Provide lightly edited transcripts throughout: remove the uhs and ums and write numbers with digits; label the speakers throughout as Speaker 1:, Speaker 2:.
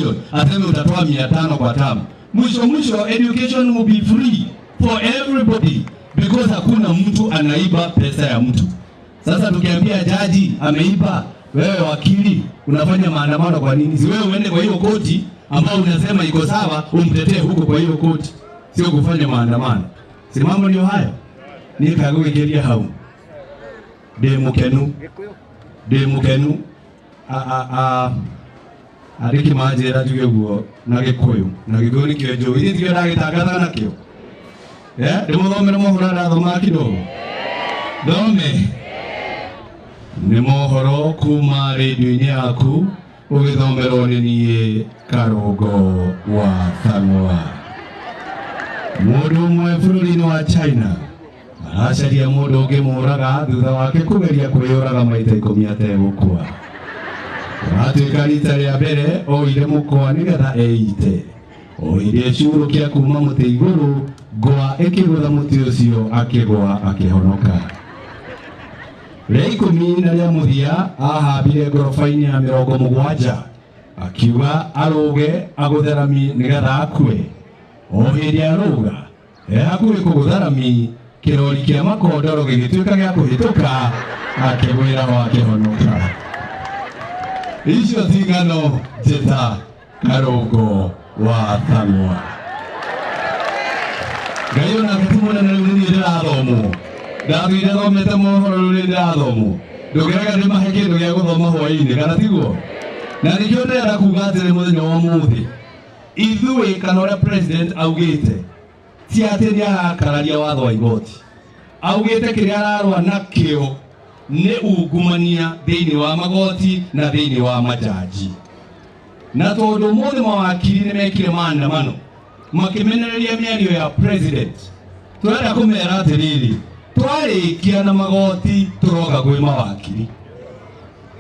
Speaker 1: education, aseme utatoa 500 kwa term. Mwisho mwisho education will be free for everybody because hakuna mtu anaiba pesa ya mtu. Sasa tukiambia jaji ameiba, wewe wakili unafanya maandamano kwa nini? Si wewe uende kwa hiyo koti ambao unasema iko sawa, umtetee huko kwa hiyo koti, sio kufanya maandamano. Si mambo ndio hayo? Nikagwikiria hau ndi mukenu, ndi mukenu. A ariki manjira njuge guo na Gikuyu, na Gikuyu nikio njũĩ, ithuĩ tikio ndagĩtangathaga nakĩo. Eh, ndĩmũthomere mohoro ndathomaga kidogo, thome nĩ mohoro kuma rĩndiũ-inĩ yaku ũgĩthomerwo nĩ niĩ Karũngo wa Thang'wa. Mũndũ ũmwe bũrũri-inĩ wa China aracaria mũndũ ũngĩmũraga thutha wake kũgeria kwĩyũraga maita 10 ategũkua. Kũratuĩka rita rĩa mbere oire mũkwa nĩgetha eite. O hĩndĩ ecurũkia kuma mũtĩ igũrũ, ngwa ĩkĩgũtha mũtĩ ũcio akĩgwa akĩhonoka. Rĩa 10 na rĩa mũthia ahambire ngoroba-inĩ ya 70 akiuga arũge agũthe rami nĩgetha akue. O hĩndĩ arũga e hakuhĩ kũgũtha rami, kĩrori kĩa makondoro gĩgĩtuĩka gĩa kũhĩtũka akĩgwĩra ho akĩhonoka. Icio ti ng'ano njĩta Karũngo wa Thang'wa. Ngai onake ti mũnene, rĩu nĩ niĩ ndĩrathomwo, ndathire thomete mohoro, rĩu nĩ ndĩrathomwo. Ndũngĩrega ndĩmahe kĩndũ gĩa gũthoma hwaĩ-inĩ, kana tiguo? Na nĩkĩo ndĩrenda kuga atĩrĩ, mũthenya wa ũmũthĩ ithuĩ kana ũrĩa president augĩte ti atĩ nĩ arakararia watho wa igoti, augĩte kĩrĩa ararũa nakĩo nĩ ungumania thĩinĩ wa magoti na thĩinĩ wa majaji. Na tondũ ũmũthĩ mawakiri nĩ mekire maandamano makĩmenereria mĩario ya president, tũrenda kũmera atĩrĩrĩ, twarĩkia na magoti tũroka kwĩ mawakiri,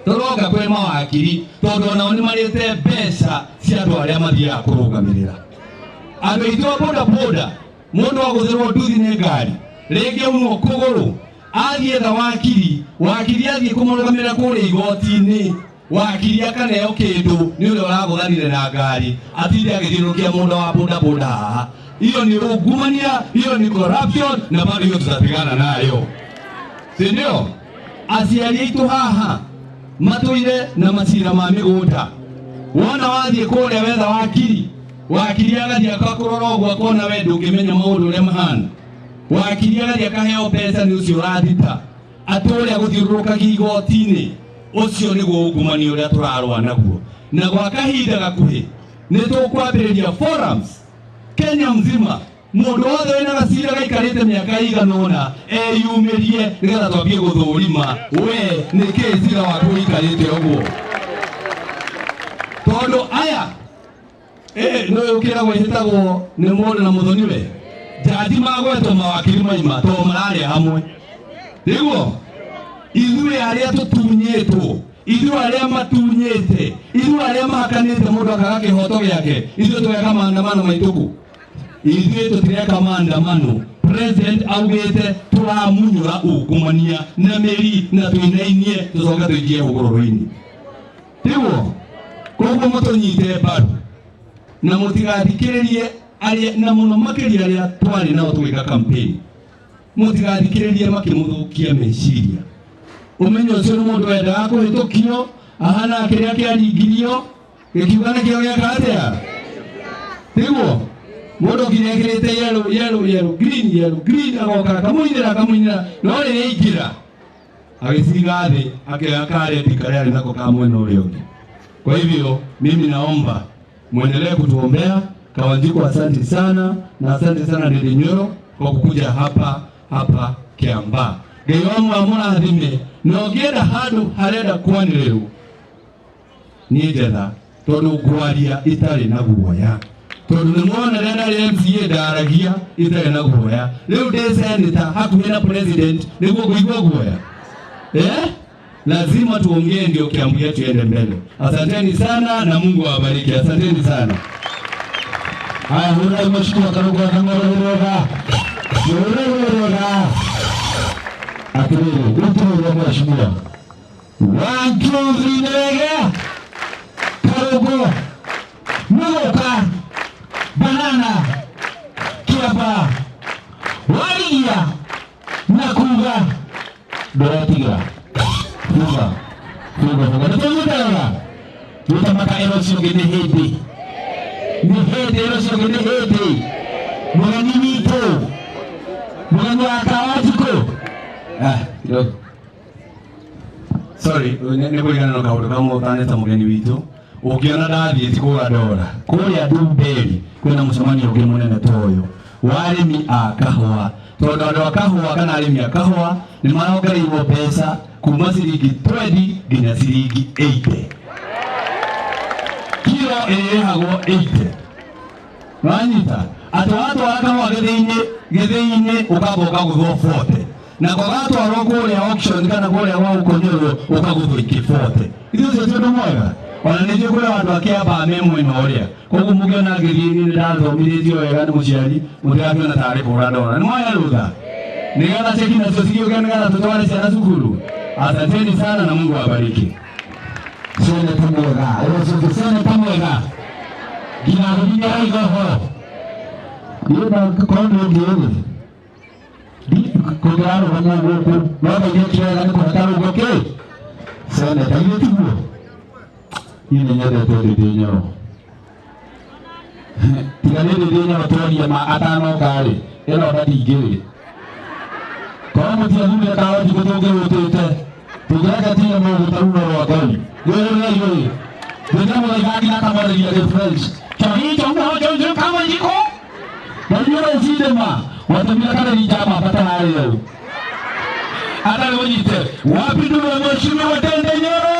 Speaker 1: tũroka kwĩ mawakiri tondũ onao nĩ marĩte mbeca cia andũ arĩa mathiaga kũrũgamĩrĩra andũ aitũ a boda boda. Mũndũ agũthĩrwo nduthi nĩ ngari, rĩngĩ aunwo kũgũrũ, athiĩ etha wakiri, wakiri athiĩ kũmũrũgamĩrĩra kũrĩa igoti-inĩ, wakiri akaneo kĩndũ nĩ ũrĩa ũragũthanire na ngari, atinde agĩthiũrũrũkia mũndũ wa boda boda haha. Hiyo ni ungumania, hiyo ni corruption, na bado hiyo tutapigana nayo, si ndio? Aciari aitũ haha matũire na macira ma mĩgũnda. Wona wathiĩ kũrĩa wetha wakiri, wakiri agathiĩ akakũrora ũguo akona we ndũngĩmenya maũndũ ũrĩa mahana. Wakiri agathiĩ akaheo mbeca nĩ ũcio ũrathita atũre agũthiũrũrũkagia igoti-inĩ. Ũcio nĩguo ungumania ũrĩa tũrarũa naguo, na gwa kahinda gakuhĩ nĩ tũkwambĩrĩria forums Kenya mzima. Mũndũ wothe wĩna gacira gaikarĩte mĩaka ĩigana ũna eyumĩrie nĩgetha twambie gũthũrima we nĩkĩ cira waku ũikarĩte ũguo, tondũ aya nĩ ũkĩragwo ĩhĩtagwo nĩ mũndũ na mũthoniwe jaji magwetwo mawakiri maima tondũ mararĩa hamwe. Nĩguo ithuĩ arĩa tũtunyĩtwo, ithuĩ arĩa matunyĩte, ithuĩ arĩa mahakanĩte mũndũ akaga kĩhoto gĩake, ithuĩ tũgeka maandamano maitũ kũ? Ithuĩ tũtireka maandamano. President augĩte tũramunyũra ungumania na mĩri na tũinainie tũcoke tũikie hũgũrũrũ-inĩ, tiguo? Koguo mũtũnyite mbaru na mũtigathikĩrĩrie arĩa, na mũno makĩria arĩa twarĩ nao tũgĩka campaign, mũtigathikĩrĩrie makĩmũthũkia meciria. Ũmenyo ũcio nĩ mũndũ wendaga kũhĩtũkio ahana kĩrĩa kĩaringirio gĩkiuga nĩkĩo gĩeka atĩa, tiguo? Mũndũ nginya ekĩrĩte yellow, yellow, yellow, green, yellow, green, agoka akamũinĩra, akamũinĩra, no rĩrĩa aingĩra agĩciga thĩ akĩoya karendi karĩa arĩ nako ka mwena ũrĩa ũngĩ. Kwa hivyo mimi naomba muendelee kutuombea. Kawanjiku, asante sana na asante sana Ndindi Nyoro kwa kukuja hapa hapa Kiambaa. Ngai wa mũrathime, na ũngĩenda handũ harenda kwanĩrĩrwo niĩ njetha, tondũ ngwaria itarĩ na guoya, tondũ nĩ mwona rĩrĩa ndarĩ MCA ndaragia itarĩ na guoya. Rĩu ndĩ senator hakuhĩ na president nĩguo ngũigua guoya? Eh? Lazima tuongee ndio Kiambu yetu iende mbele. Asanteni sana na Mungu awabariki. Asanteni sana.
Speaker 2: Haya, hũra mheshimiwa Karũngo wa Thang'wa wega. Hũra wega. Atĩrĩrĩ, rĩu tũhũre mheshimiwa. One, two, three, nĩ wega. Karũngo. Ndũretigĩra. Fuga. Fuga, fuga. Nĩ tũiguĩte wega? Gũtamaka ĩno ũcio ũngĩ nĩ hĩndĩ. Nĩ hĩndĩ ĩno ũcio ũngĩ nĩ hĩndĩ. Mũgeni witũ. Mũgeni wa Kawanjikũ.
Speaker 1: Ah, kidogo. Sorry, nĩ kũriganĩrwo kaũndũ kamwe ũtaneta mũgeni witũ. Ũngĩona ndathiĩ ti kũgũra ndora. Kũrĩa Ndumberi kwĩna mũcemanio ũngĩ mũnene ta ũyũ wa arĩmi a kahũa. Tondũ andũ a kahũa kana arĩmi a kahũa nĩ marongereirwo mbeca kuma ciringi 20 nginya ciringi 80. Kiro ĩrĩrĩhagwo 80. Wanyita atĩ watwara kahũa gĩthĩi-inĩ gĩthĩi-inĩ ũkamba ũkagũthwo 40 nako gatwarwo kũrĩa auction kana kũrĩa gwa gũkonyerwo ũkagũthwo ingĩ 40. Ithuĩ ũcio ti ũndũ mwega. Ona nĩ njũĩ kũrĩ andũ a Kĩambaa me mwena ũrĩa. Koguo mũngĩona ngĩthiĩ niĩ nĩ ndathomithĩtio wega nĩ mũciari mũtigakĩona tarĩ kũgũra ndora. Nĩ mwoya rũtha? Nĩgetha cheki nacio cigĩũke nĩgetha tũtware ciana cukuru. Asanteni sana na Mungu awabariki.
Speaker 2: Seneta mwega. Ĩno ũcio ũngĩ seneta mwega. Nginya gũthiĩ nĩ araiga ũhoro. Niĩ ndangĩkorwo nĩ ũngĩ rĩ. Kũngĩrarũgama gũkũ no thaire kĩrega nĩ kũhota rũgo kĩ. Seneta ithuĩ tiguo. Niĩ nĩ nyendete Ndĩndĩ Nyoro. Tiga nĩ Ndĩndĩ Nyoro tworie ma atanoka rĩ, ĩno nda ndingĩrĩ. Korwo mũtiathurire Kawanjikũ tũngĩhũtĩte, tũngĩreketire mũgũta runo rwa Ngai. Mwĩrorei ũyũ. Ndĩndĩ mũthaiga nginya akamwarĩria gĩ French. Kawanjikũ. Na inyuĩ rũcinĩ ma, watũmire karĩri njama batararĩ ũũ. Atarĩ ũnyite. Wapi nduru ya mheshimiwa Ndindi Nyoro?